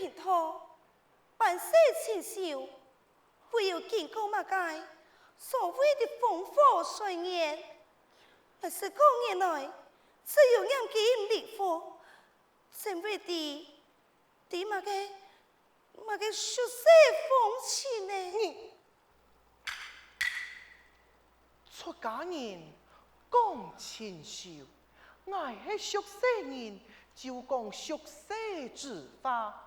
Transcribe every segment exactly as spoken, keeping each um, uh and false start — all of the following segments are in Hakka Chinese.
平道，半世清修，會有經過麼个所謂的風火水月？𠊎十過年來，只有念經禮佛，怎會知，知麼个，麼个俗世風情呢？你 出家人講清修，𠊎係俗世人，就講俗世之話。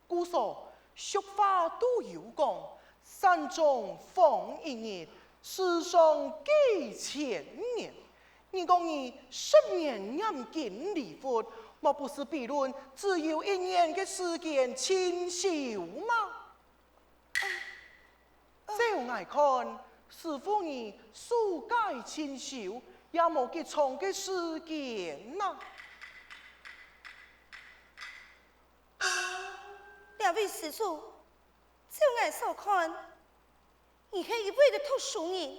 故所，俗話都有講：「山中訪一日，世上幾千年。」你講你十年念經禮佛，莫不是比論只有一年个時間清修嗎？ 照𠊎看，師父你壽界清修，也無幾長个時間吶。這位施主，照𠊎所看，你係一位个讀書人，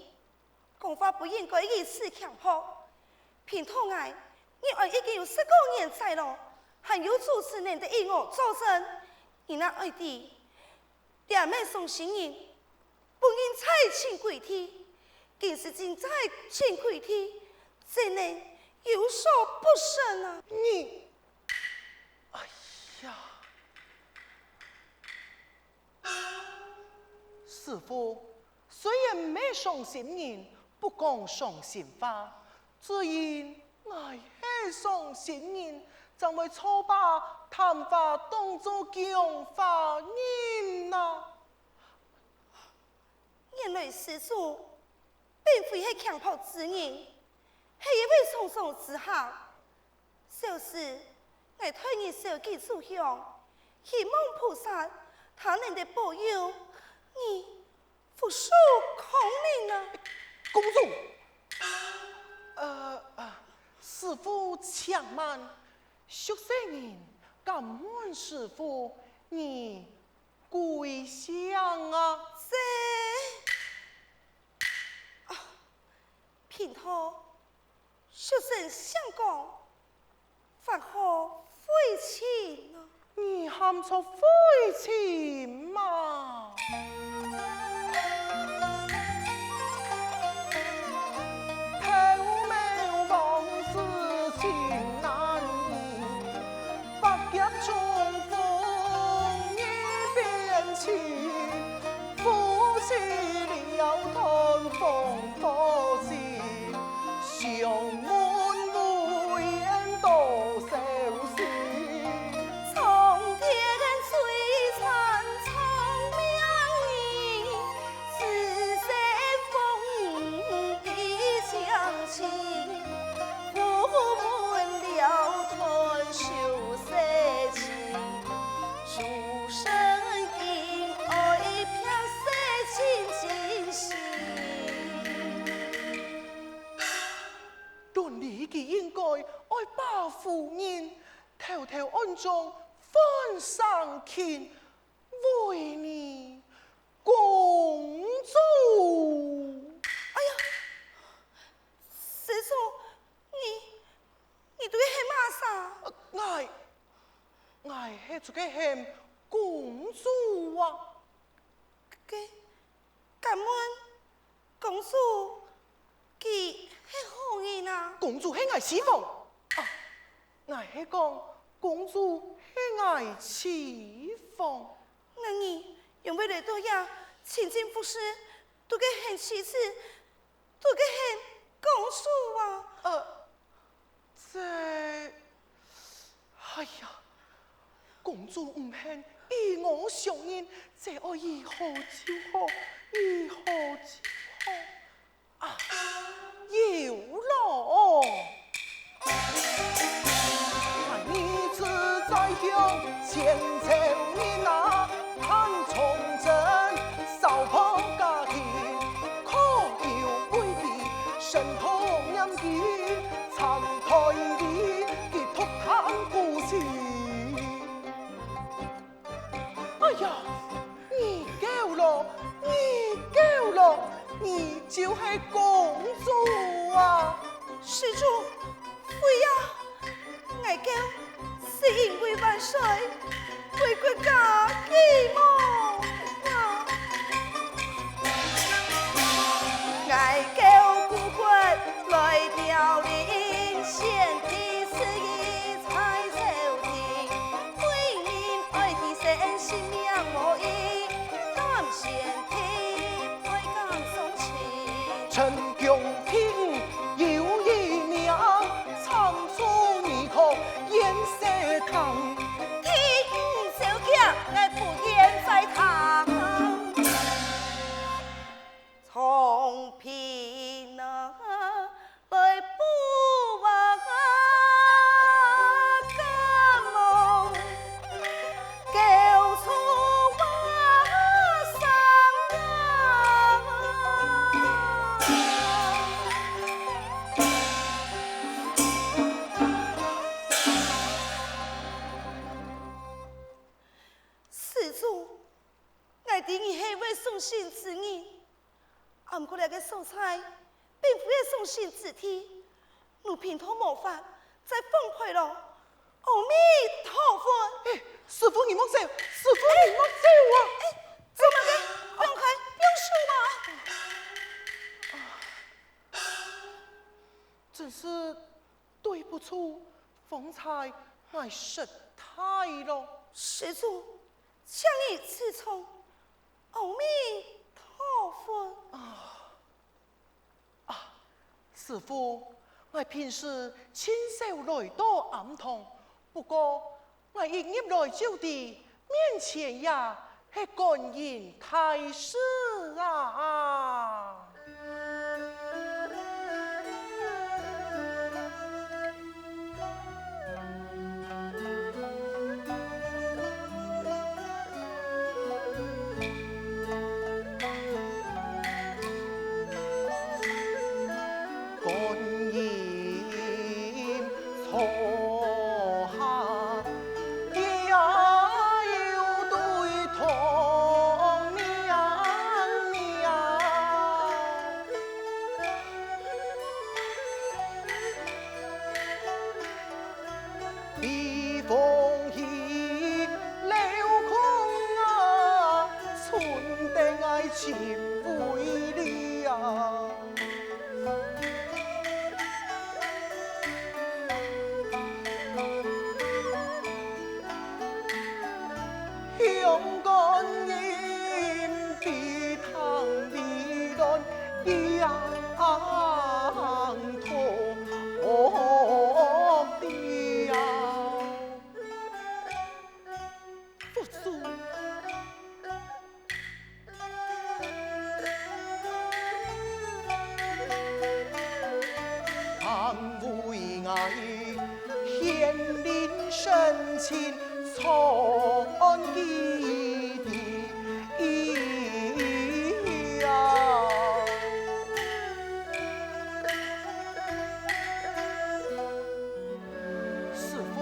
講話不應該如此強迫。平道𠊎，你愛已經有十過年在了，還有主持人个以我作證，你若愛知， 這門送死人，本人在清規地，今世正在清規地，怎能有所不慎啊？你，哎呀！師父，雖然毋係傷心人，不講傷心話，只因𠊎係傷心人，正會錯把談話當作強化人啊！ 原來施主並非係強迫之人，係一位送送之客。小事，𠊎代你燒幾炷香，希望菩薩他能得保佑你福壽康寧啊！公主，呃，呃，師父請慢，俗世人敢問師父，你 貴姓啊？這，啊，平道，俗生姓江，法號慧清啊。你喊著慧清嘛？ 論理佢應該愛把夫人偷偷暗中換成親，為你 公主。哎呀，施主，你，你在該喊麼儕？𠊎，𠊎係在該喊公主啊。該，敢問公主佢係何人啊？公主係𠊎妻房。啊，𠊎係講公主係𠊎妻房。 𠊎你仰會來到這清淨福寺，在該喊妻子，在該喊公主啊？呃，這，哎呀，公主毋肯與我相認，這愛如何就好，如何就好。 啊，有囉！ 哎呀，你夠囉，你夠囉，你就係公主啊！施主，非啊，𠊎夠係因為萬歲，為國家希望啊！𠊎救孤軍來調令，先帝旨意在朝廷，為民愛犧牲性命無益，敢先帝愛敢送親。臣恭 聽有一命，長處未可言細聽。第五小姐，𠊎不願再聽。從平啊，來不忘啊，敢忘 高处啊，山啊！施主，𠊎知你係會送信之人， 毋過這个所在，並非係送信之地，奴婢都無法再往下咯。阿彌陀佛！哎，師父，你莫走，師父，你莫走啊！哎，做麼个？放開，放手嘛！真是對不住，方才𠊎失態咯。施主，請你自重。 阿彌陀佛。啊，師父，𠊎平時盡少來到庵堂，不過𠊎一入來就知，面前也係觀音大士啊！ 觀音坐下，也有對同命命。 避風雨流空啊，春得𠊎盡委屈啊。向觀音避風避難，仰 托地啊。佛祖。安慰𠊎，顯靈神情，傳奇的 師父，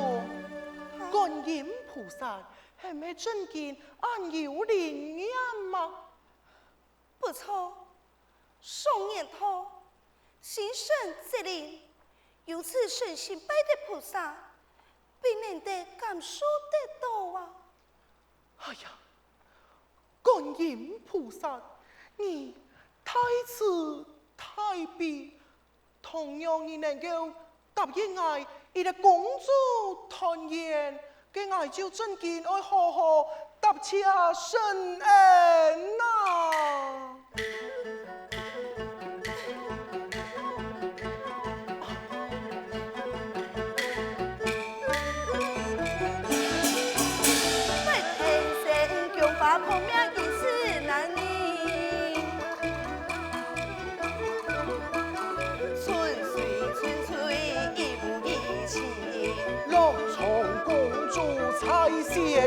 觀音菩薩係毋係真經恁有靈驗嗎？不錯，常言道，心誠則靈，有此誠心拜得菩薩，必能得感受得到啊。 哎呀，觀音菩薩，你大慈大悲，同樣你能夠答應𠊎一個公主團圓，該𠊎就真經愛好好答謝承恩啊！ 樂從公主在仙人，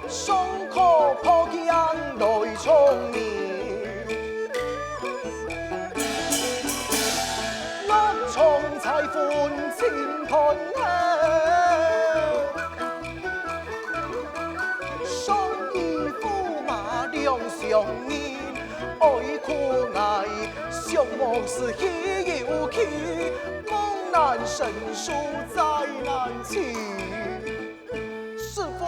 上可破鏡來聰明。樂從在分清貧賤，上與駙馬兩相迎。 哀苦𠊎，想往事喜又奇，夢難成書再難尋。師父，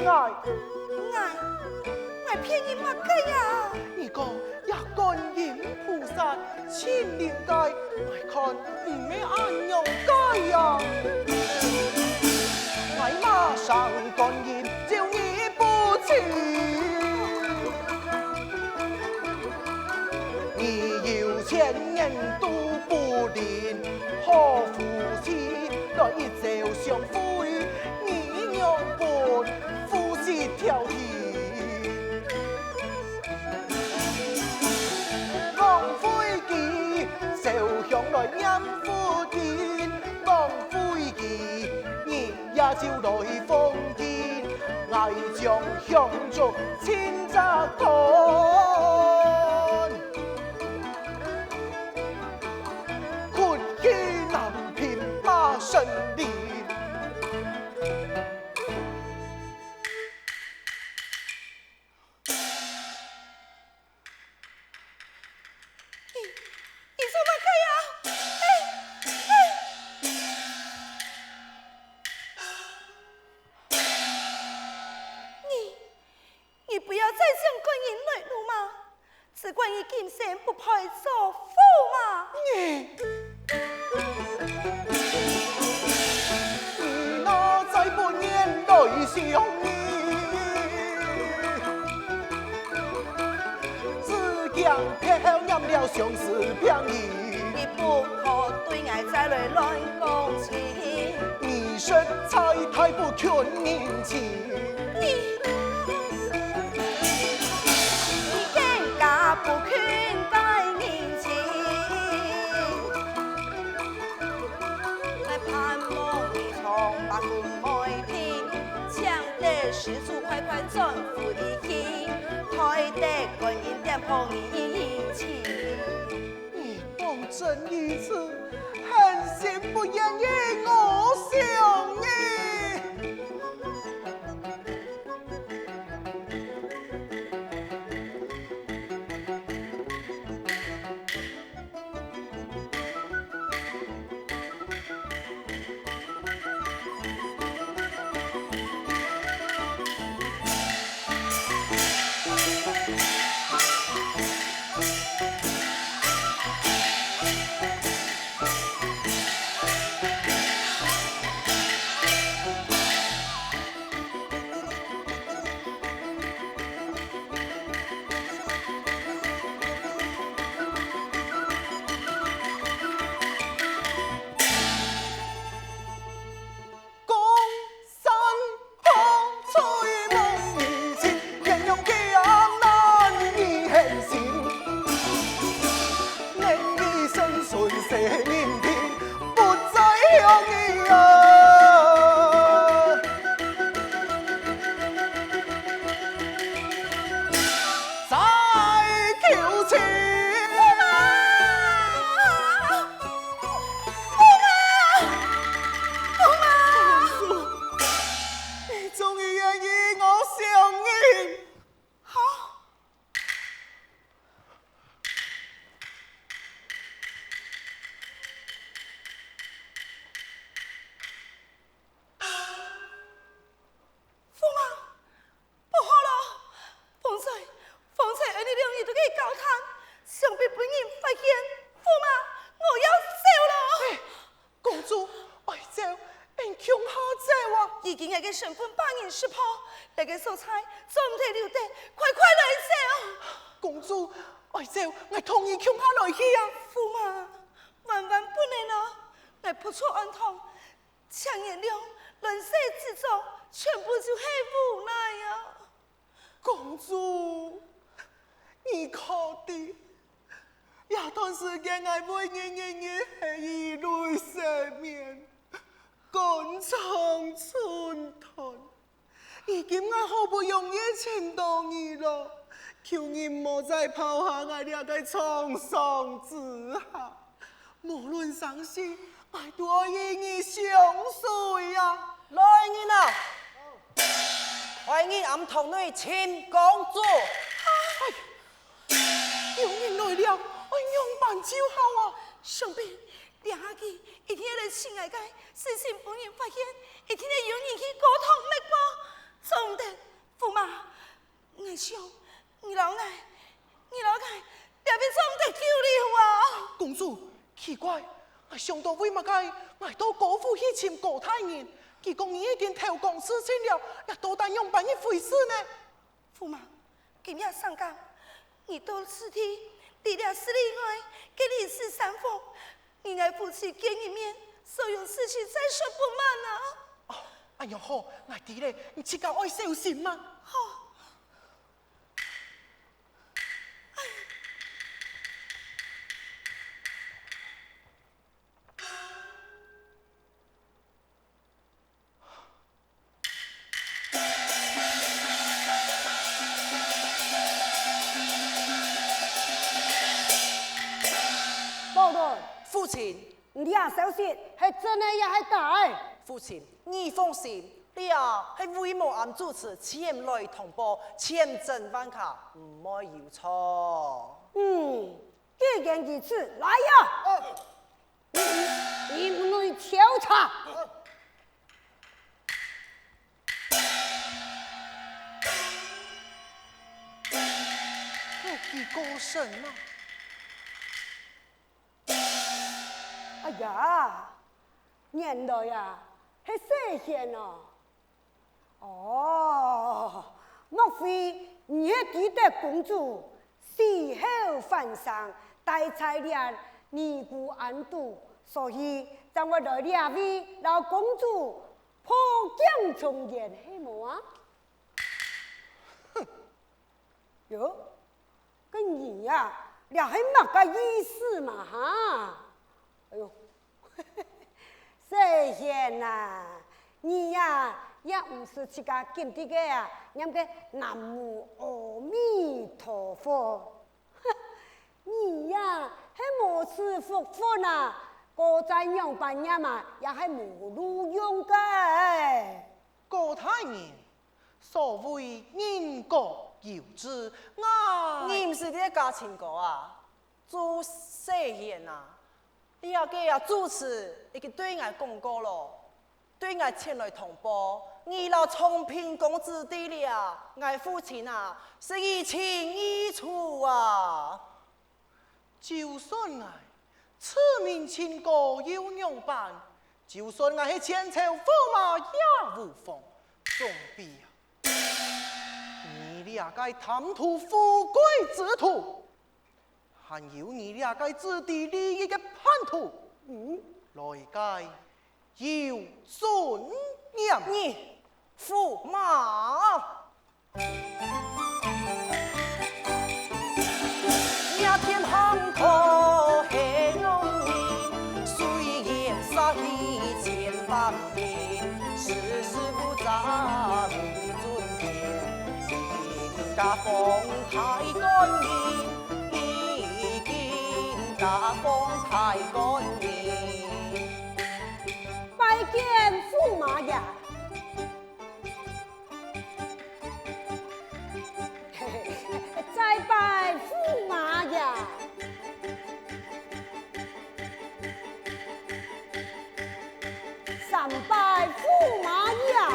𠊎，𠊎，𠊎騙你麼个呀？你講這觀音菩薩親臨个，𠊎看毋係恁樣个呀。𠊎馬上觀音召你不去。 你有千年都不靈，好夫妻來一朝相會，你讓分夫妻挑剔。枉費佢燒香來念佛經，枉費佢日夜就來奉經，𠊎將香燭 清茶斷，困起南屏把身离。你，你做麼个呀？哎，哎！ 你，你不要再想觀音來路嘛，只怪你今生不配做駙馬。你，你哪再不願來相依？只驚別後念了相思病意。你不可對𠊎再來亂講情。 你實在太不近人情。你，你更加不近待人情。𠊎盼望你從八分梅亭，搶得施主快快轉府一行，待得觀音點破你疑情。 你當真如此，狠心不願意我相依。你终于愿意我相依。好。駙马，不好了！方才，方才俺等两人在該交谈，想必分人發現。駙马，我要走了！ 公主，哀喲，俺共下走啊！如今𠊎个身份把人識破，這个所在做毋得留等，快快來走！公主，哀喲，𠊎同你共下來去啊！駙马，萬萬不能啊！𠊎不出暗堂，請原諒，亂世之中，全部就係無奈啊！ 公主，你可知，這段時間𠊎為你日日係以淚洗面，肝腸寸斷。如今𠊎好不容易尋到你了，求你莫再拋下𠊎這个蒼霜之下。 無論生死，𠊎都愛與你相隨啊！來人啊！快去暗堂內尋公主！哎，有人來了，愛仰般就好啊？想必這下佢一定會來尋𠊎个，事情分人發現，一定會有人去告狀密報。做毋得，驸馬，𠊎想，你摎𠊎，你摎𠊎，這位做毋得久留啊！公主，奇怪，𠊎想到為麼个𠊎到高府去尋高大人，佢講你已經投江自盡了，這到底仰般一回事呢？驸馬，今夜三更，你到此地，離這十里外个靈寺山房，你𠊎夫妻見一面，所有事情再說不晚啊！哦，恁樣好，𠊎知了，你自家愛小心啊！好。 夫人，你這消息係真个也係假个？夫人，你放心，這係為無暗主持前來通報，千真萬確，毋會有錯。嗯，既然如此，來呀！呃，你，你們來調查。呃，佢過身了。 哎呀，原來啊，係世賢哦！哦，莫非你係知得公主死後還生，戴在這尼姑庵肚，所以正會來這位摎公主破鏡重圓，係無啊？哼！ 喲，該你啊，這係麼个意思嘛哈？哎喲，世賢啊，你啊，也毋使自家緊在該啊，念該南無阿彌陀佛。你啊，係無此福份啊，過再仰般念啊，也係無路用个。高大人， 所謂人各有志，𠊎……你毋使在該加情歌啊，祝世賢啊！這个啊，主持已經對𠊎講過囉，對𠊎前來通報，你摎昌平公子知了，𠊎父親啊，實已盡意趣啊！ 就算𠊎自命清高又仰般，就算𠊎係千秋駙馬也無妨，總比啊，你這个貪圖富貴之徒，還有你這个只知利益个叛徒，嗯，來个有尊嚴。你駙馬！ 拜見駙馬爺。 再拜駙馬爺。三拜駙馬爺啊！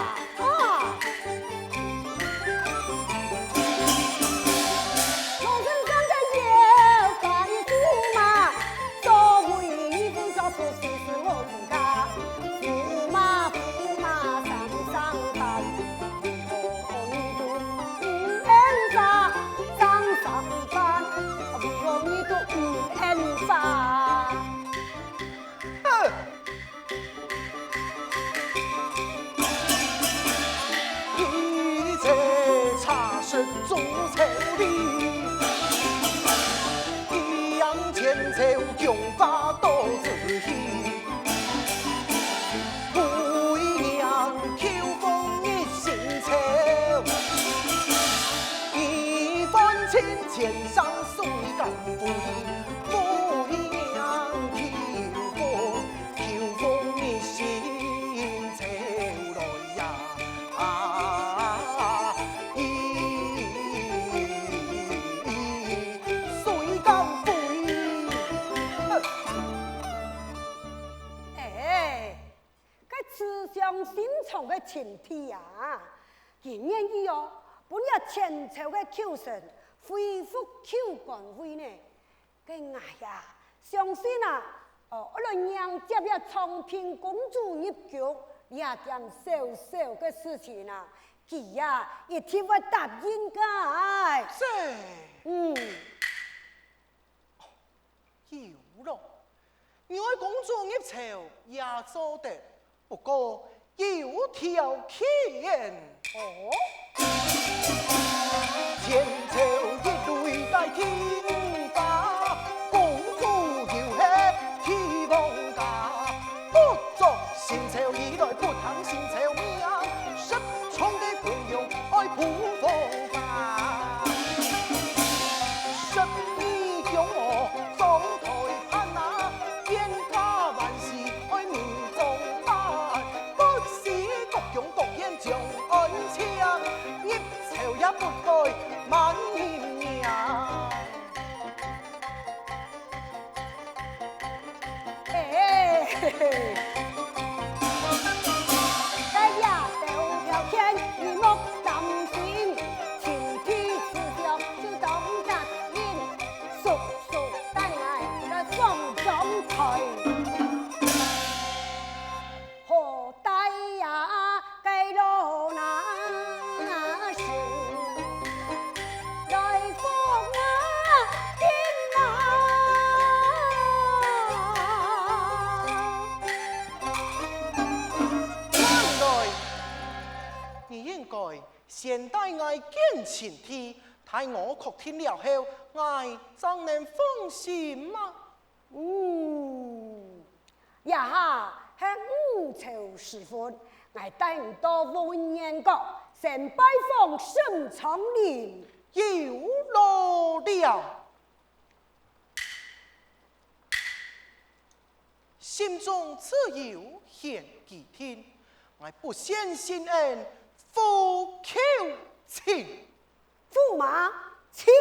哎，該自相尋常个情敵啊！佢願意哦，分這前朝个舊臣恢復舊官位呢。該𠊎啊，相信啊，哦，愛來迎接這昌平公主入宮，這件小小个事情啊，佢啊，一定會答應个。是。嗯。有咯，你愛公主入朝也做得，不過有條件。哦？前朝一類戴天花，公主又係帝王家，不做新朝以來不聽新朝命，失寵个 愛普風化。十二宮娥裝台盤啊，變化萬事愛民眾辦，不時各宮各縣掌安詳，入朝也不改萬人名。 嘿嘿嘿嘿。該這兜條件你莫擔心，前提之上就當答應，速速帶𠊎來上妝台。好大呀，該羅那是 來奉啊，天啊！慢來，你應該先帶𠊎見前地，待我確定了後，𠊎正能放心嘛。 嗯，這下係午朝時分，𠊎帶你到文巖閣，先拜訪沈昌齡。有勞了。心中自有懸機定，𠊎不選新恩，苦求情。駙馬，請。